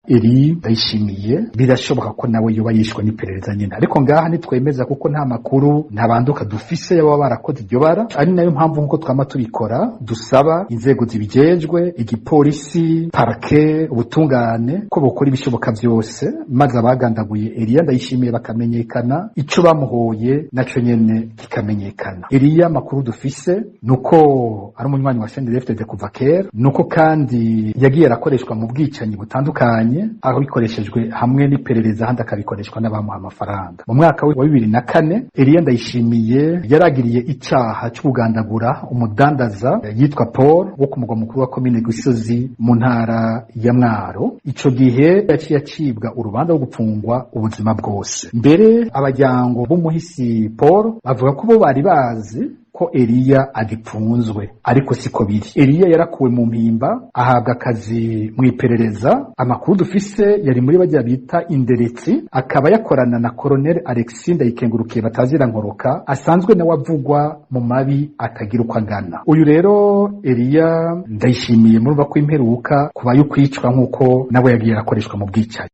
Eri Ndayishimiye birashoboka ko nawe yoba yishwe n'iperereza nyine, ariko ngaha ntitwemeza kuko nta makuru ntabanduka dufise y'ababa barakoze iryo bara. Ari nayo mpamvu, nkuko twama tubikora, dusaba inzego zibijejwe, igipolisi, parke, ubutungane, ko bokora ibishoboka vyose maze abagandaguye Eliya Ndayishimiye bakamenyekana, ico bamuhoye naco nyene kikamenyekana. Eliya, amakuru dufise nuko ari umunywanyi wa CNDD-FDD kuva kera, nuko kandi yagiye arakoreshwa mu bwicanyi butandukanye, aho bikoreshejwe hamwe n'iperereza, ahandi akabikoreshwa n'abamuha amafaranga. Mu mwaka wa 2004 Eliya Ndayishimiye yaragiriye icaha co kugandagura umudandaza yitwa Paul wo ku mugwa mukuru wa komine Gisozi mu ntara ya Mwaro. Ico gihe yaciye acibwa urubanza rwo gupfungwa ubuzima bwose. Mbere abajyango b'umuhisi Paul bavuga ko bo bari bazi ko Eliya agipfunzwe, ariko siko biri. Eliya yarakuwe mu Mpimba, ahabwa akazi mu iperereza. Amakuru dufise, yari muri bajya bita inderetsi, akaba yakorana na Colonel Alexis Ndayikengurukiye batazira Nkoroka, asanzwe nawe avugwa mu mabi atagira uko angana. Uyu rero Eliya Ndayishimiye, murumva ko imperuka kuba yo kwicwa, nk'uko nawe yagiye arakoreshwa mu bwicanyi.